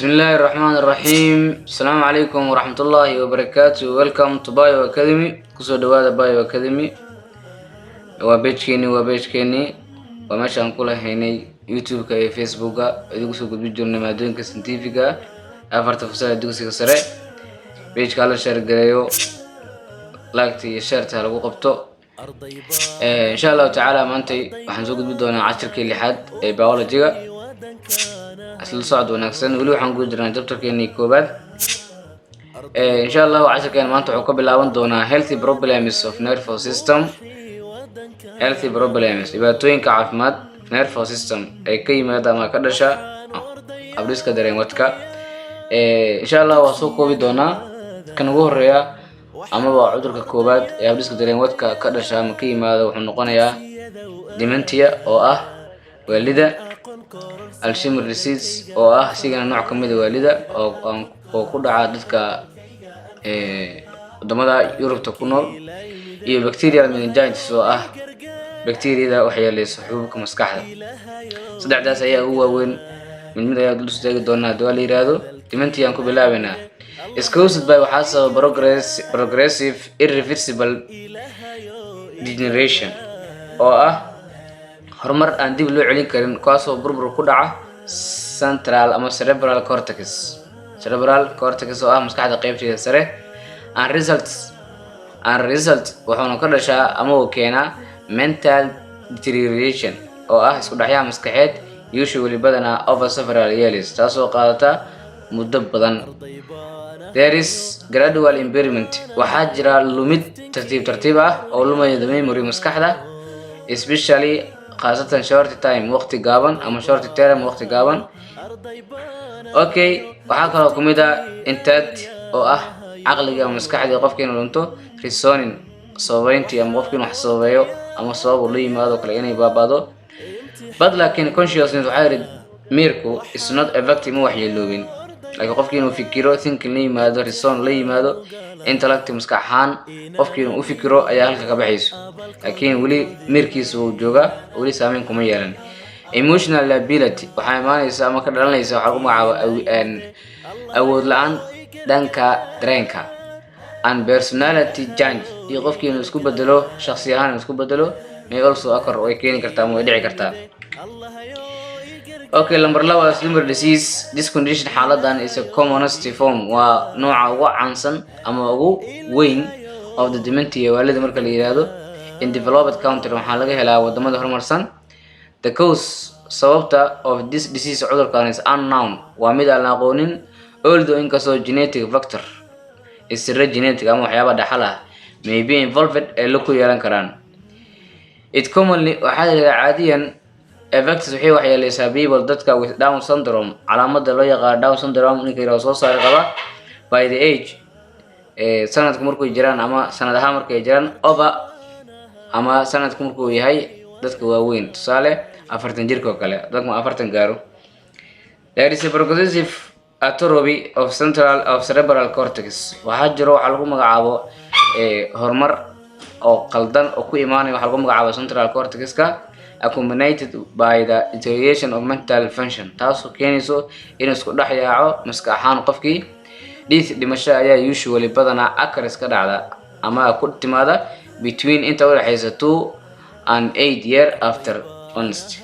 Bismillahi Rahmaani Rahiim. Asalaamu calaykum waraxmatullaahi wabarakaatu. Welcome to Bio Academy. Kusoo dhawaada Bio Academy. Waa page-keeni, waa page-keeni, waa meeshaan ku lahaynay YouTube-ka iyo Facebook-a idinku soo gudbin jirnay maadooyinka scientific-ga, afarta fasal ee dugsiga sare. Page-ka hala share gareeyo, like iyo share-ta ha lagu qabto. Insha Allahu tacaala, maantay waxaan soo gudbin doonaa cashirkii lixaad ee biology-ga. Isla socod wanaagsan. Weli waxaan ku jirnaa chapter-keenii koowaad. Insha Allahu, cashirkeena maanta wuxuu ka bilaaban doonaa healthy problems of nervous system. Healthy problems, dhibaatooyinka caafimaad, nervous system ee ka yimaada ama ka dhasha habdhiska dareenwadka. Insha Allah waa soo koobi doonaa. Kan ugu horeeya amaba cudurka koowaad ee habdhiska dareenwadka ka dhasha ama ka yimaada wuxuu noqonayaa dementia, oo ah waalida, Alzheimer disease, oo ah isigana nooc ka mid a waalida oo ku dhaca dadka wadamada Yurubta ku nool, iyo bacterial meningitis, oo ah bacteriyada waxyeeleysa xuubabka maskaxda. Saddexdaas ayaa ugu waaweyn. Mid mid ayaa dul istaagi doonaa haddii waa la yiraahdo. Dementia aan ku bilaabeynaa. Is caused by, waxaa sababa, progressive irreversible degeneration, oo ah horumar aan dib loo celin karin, kaasoo burbur ku dhaca central ama cerebral cortex, cerebral cortex oo ah maskaxda qeybteeda sare, and result, wuxuuna ka dhashaa ama uu keenaa mental deterioration, oo ah isku dhexyaha maskaxeed, usually, badanaa, over several years, taasoo qaadata muddo badan. There is gradual impairment, waxaa jira lumid tartiib tartiib ah oo lumaya, the memory, maskaxda, especially, khaasatan, short time, waqti gaaban, ama short term, waqti gaaban. Okay, waxaa kaloo kamid ah intellect, oo ah caqliga ama maskaxdii qofka inuu lunto, reasoning, sababeyntii, ama qofka inuu wax sababeeyo ama sabab uu la yimaado kale inay baabado. But, laakiin, consciousness, waxaa yidhi, miirku, is not affected, ma waxyeeloobin, laakiin qofki inuu fikiro, thinking la yimaado, reason la yimaado, intellect, maskax ahaan qofki inuu u fikiro ayaa halka ka baxayso, laakiin weli miirkiisa wuu joogaa, weli saameyn kuma yeelan. Emotional lability waxaa imaanaysa ama ka dhalanaysa waxaa lagu magacaabo awood la-aan dhanka dareenka, and personality change, iyo qofkii inuu isku bedelo, shakhsi ahaan inuu isku bedelo, may also occur, way keeni kartaa ama way dhici kartaa. Okay, number 2, Alzheimer disease. This condition, xaaladan, is a commonest form, waa nooca ugu caansan ama ugu weyn, of the dementia, waalida marka la yiraahdo, in developed country, waxaa laga helaa wadamada horumarsan. The cause, sababta, of this disease, cudurkan, is unknown, waa mid aan la aqoonin, although, inkastoo, genetic factor, isira genetic ama waxyaaba dhaxal ah, may be involved, ee la ku yeelan karaan. It commonly, waxaa la yidhahdaa caadiyan, affects, waxay waxyeeleysaa, people, dadka, with Down syndrome, calaamada loo yaqaano Down syndrome ninka yidhahdo soo saari qaba, by the age, sanadku markuu jiraan ama sanad ahaan markay jiraan, over, ama sanadku markuu yahay dadka waaweyn, tusaale 40 jirka oo kale, dadku 40 gaaro. There is a progressive atrophy of central of cerebral cortex, waxaa jiro waxaa lagu magacaabo horumar oo qaldan oo ku imaanaya waxaa lagu magacaabo central cortex-ka, accompanied by the deterioration of mental function, taasoo keenayso inuu isku dhex yaaco maskax ahaan qofkii. Death, dhimasho, ayaa usually, badanaa, occurs, ka dhacda ama ku timaada, between, inta udhexaysa, 2 and 8 year after onset,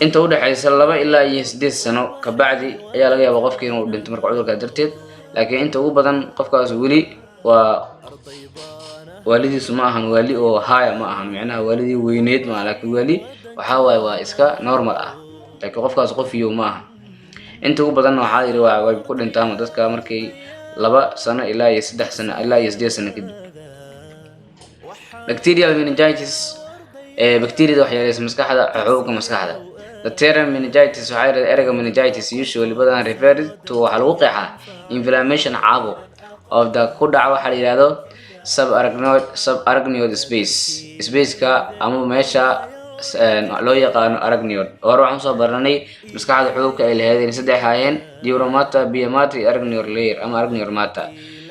inta udhexaysa 2 ilaa iyo 8 sano kabacdi ayaa laga yaabaa qofki inuu dhinto marka cudurkaa darteed. Laakiin inta ugu badan qofkaas weli waa waalidiisu ma ahan waali oo haya ma ahan, micnaha waalidii weyneed ma aha, laakiin waali waxaa waaye waa iska normal ah, laakiin qofkaas qof iyo ma aha. Inta ugu badanna waxaa yidhi waa way ku dhintaan dadka markay 2 sano ilaa iyo 3 sano ilaa iyo 8 sano kadib. Bacterial meningitis, ee bacteriada waxyeeleysa maskaxda, xuubka maskaxda. The term meningitis, waxaa yidhahda ereyga meningitis, usually, badan, referred to, waxaa lagu qeexaa, inflammation, caabuq, of the, ku dhaca waxaa la yidhahdo subarachnoid space, spaceka ama meesha loo yaqaano arachnoid. Hore waxaan usoo baranay maskaxda xuubka ay lahaydeen saddex ahaayeen: dura mater, pia mater iyo arachnoid layer ama arachnoid mater.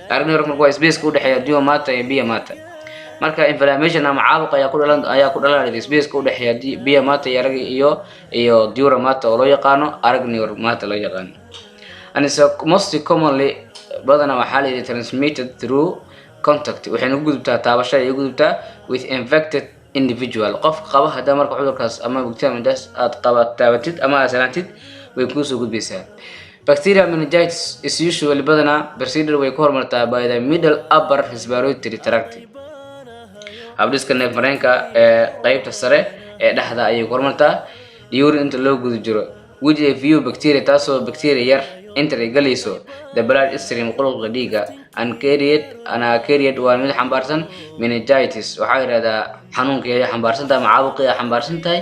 Arachnoid marka waa spaceka udhexeeya dura mater iyo pia mater. Marka inflammation ama caabuq ayaa ku dhalanaya spaceka udhexeeya pia mater iyo iyo dura mater, oo loo yaqaano arachnoid mater loo yaqaano. And is most commonly, badanaa waxaa la yidhi, transmitted through contact, waxayna ku gudubtaa taabasho ay gudubtaa, with infected individual, qof qaba. Haddaa marka cudurkaas ama bacteria meningitis aad qaba taabatid ama aad salaantid, way kuusoo gudbaysaa. Bacterial meningitis is usually, badanaa, preceded, way ku horumartaa, by the middle upper respiratory tract, habdhiska neef mareenka ee qeybta sare ee dhexda ayay ku horumartaa, during, inta loo guda jiro, which a few bacteria, taasoo bacteria yar, enter, ay galayso, the blood stream, qulqulka dhiigga, and carried, and carried, waa mid xambaarsan, meningitis, waxaa yidhahdaa xanuunka ayay xambaarsan tahay ama caabuqii ay xambaarsan tahay.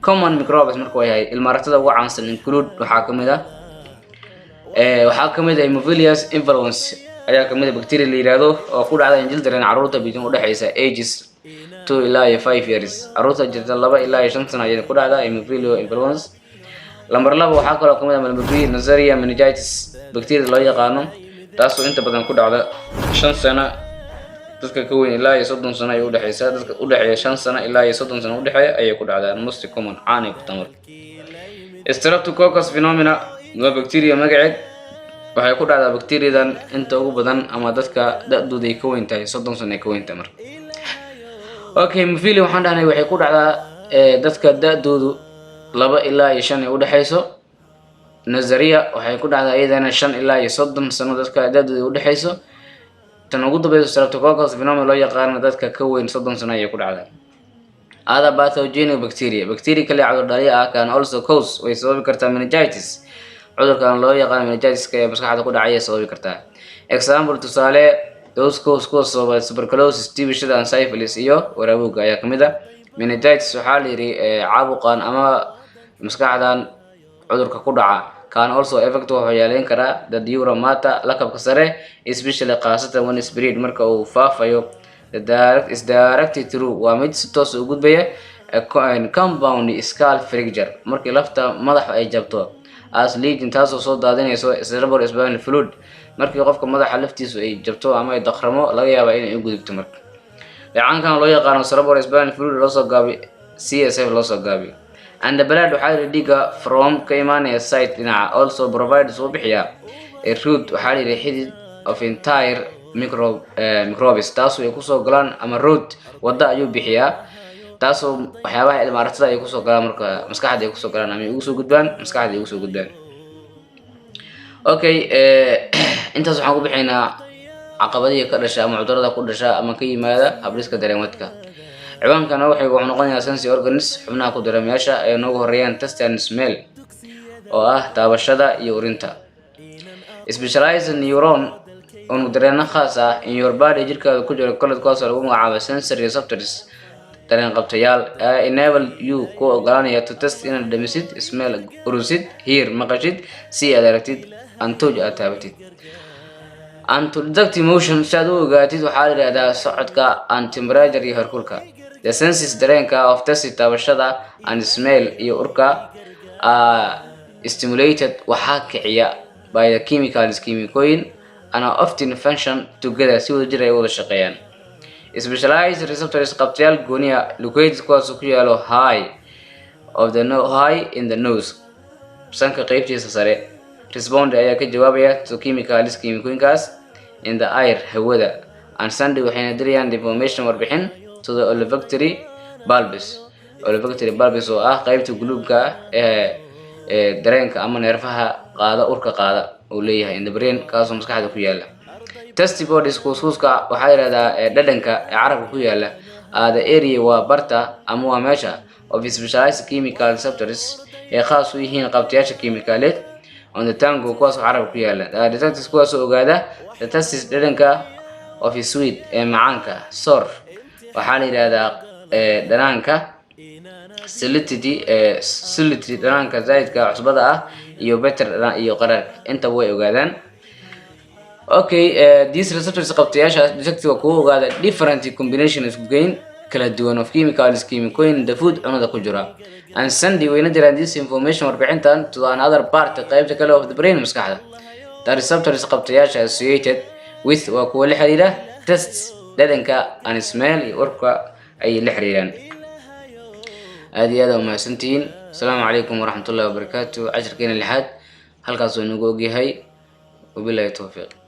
Common microbes marka waa yahay ilmaaratada ugu caansan include, waxaa kamid ah Haemophilus influenza ayaa kamid ah, bacteria la yiraahdo oo ku dhacda in children, carruurta, between, udhexeysa, ages 2 ilaa iyo 5 years, carruurta jirta 2 ilaa iyo 5 sano ayay ku dhacda Haemophilus influenza. Lambar 2 waxaa kaloo kamid ah number B, Neisseria meningitis bacteria loo yaqaano, taasoo inta badan ku dhacda 5 sano dadka ka weyn ilaa iyo 30 sano ayay udhexeysaa. Dadka udhexeeya 5 sano ilaa iyo 30 sano udhexeeya ayay ku dhacdaa, most common, caan ay ku tahay. Marka Streptococcus pneumoniae waa bacteria magaceed. Waxay ku dhacdaa bacteriadan inta ugu badan ama dadka da-dooda ay ka weyn tahay 30 sano ay ka weyn tahay. Marka okay, hemophilia waxaan dhahnay waxay ku dhacdaa dadka da-doodu 2 ilaa iyo 5 ay udhexeyso. Neisseria waxay ku dhacdaa iyadana 5 ilaa iyo 30 sano dadka da-dooda ay udhexeyso. Tan ugu dambeysa, Streptococcus pneumoniae loo yaqaano, dadka ka weyn 30 sano ayay ku dhacdaa. Other pathogenic bacteria, bacteria kale cudur dhaliya ah, can also cause, way sababi kartaa, meningitis, cudurkan loo yaqaano meningitis-ka ee maskaxda ku dhacaya sababi kartaa. Example, tusaale, those cause, kuwa sababa, tuberculosis, tibishada, and syphilis, iyo waraabowga ayaa kamid ah. Meningitis waxaa la yidhi caabuqan ama maskaxdan cudurka ku dhaca, can also affect, wuxuu yeeleyn karaa, the dura mater, lakabka sare, especially, khaasatan, when spread, marka uu faafayo, the direct is directed through, waa mid si toos u gudbaya, a compound skull fracture, markii lafta madaxa ay jabto, as lesion, taasoo soo daadinayso cerebrospinal fluid. Markii qofka madaxa laftiisu ay jabto ama ay daqramo, laga yaabaa inay u gudubto. Marka dheecaankan loo yaqaano cerebrospinal fluid, loo soo gaabiyo CSF loo soo gaabiyo, and the blood, waxaa yidhi dhiigga, from, ka imaanaya, side, dhinaca, also provides, uu bixiyaa, a route, waxaa la yidhi xidid, of entire microbes, taasoo ay kusoo galaan, ama road, wadda ayuu bixiyaa, taasoo waxyaabaha ilmaaratada ay kusoo galaan, marka maskaxda ay kusoo galaan ama ay ugu soo gudbaan maskaxda ay ugu soo gudbaan. Okay, intaas waxaan ku bixinaa caqabadihii ka dhasha ama cudurada ku dhasha ama ka yimaada habdhiska dareenwadka. Ciwaankana waxay wuxuu noqonayaa sensory organs, xubnaha ku dareemayaasha, ay noogu horeeyaan taste and smell, oo ah taabashada iyo urinta. Specialized neuron, unug dareeno khaas ah, in your body, jirkaada ku jira, called, kuwaasoo lagu magacaabo, sensory receptors, dareen qabtayaal, enable you, ku ogolaanaya, to taste, inaad dhamisid, smell, urusid, hear, maqashid, see, aad aragtid, and touch, aad taabatid, and to detect motion, si aad u ogaatid, waxaa la yidhahdaa, socodka, and temperature, iyo heerkulka. The senses, dareenka, of taste, taabashada, and smell, iyo urka, are stimulated, waxaa kiciya, by the chemicals, kiimikooyin, and are often function together, si wada jir ay wada shaqeeyaan. Specialized receptors, qabtayaal gooniya, located, kuwaas ku yaalo, high of the no high in the nose, sanka qeybtiisa sare, respond, ayaa ka jawaabaya, to chemicals, kiimikooyinkaas, in the air, hawada, and send, waxayna dirayaan, the information, warbixin, to the olfactory bulbs, olfactory bulbs oo ah qeybta guluubka ah ee dareenka ama neerfaha qaada urka qaada uu leeyahay, in the brain, kaasoo maskaxda ku yaala. Taste buds, kuuskuuska, waxaa yidhahdaa ee dhadhanka ee carabka ku yaala, are the area, waa barta ama waa meesha, of specialized chemical receptors, ee khaas u yihiin qabtayaasha kiimikaaleed, on the tongue, kuwaas oo carabka ku yaala, the detects, kuwaas oo ogaada, the tastes, dhadhanka, of sweet, ee macaanka, sour, waxaa la yidhahdaa dhanaanka, salinity, salty, dhanaanka zaidka cusbada ah, iyo bitter, iyo qaraarka, intaba way ogaadaan. Okay, these receptors, qabtayaasha, detect, waa kuwa ogaada, different combination, isku geyn kala duwan, of chemicals, kiimikooyin, the food, cunada ku jira, and send, wayna diraan, this information, warbixintan, to another part, qaybta kale, of the brain, maskaxda. The receptors, qabtayaasha, associated with, waa kuwa la xiriira, tastes, dhadhanka, and smell, iyo urka ayay la xiriiraan. Aad iyo aad aa umahadsantihiin. Asalaamu calaykum waraxmatullahi wabarakaatu. Cashirkeena lixaad halkaas oo inagu ogyahay. Wabillahi towfiiq.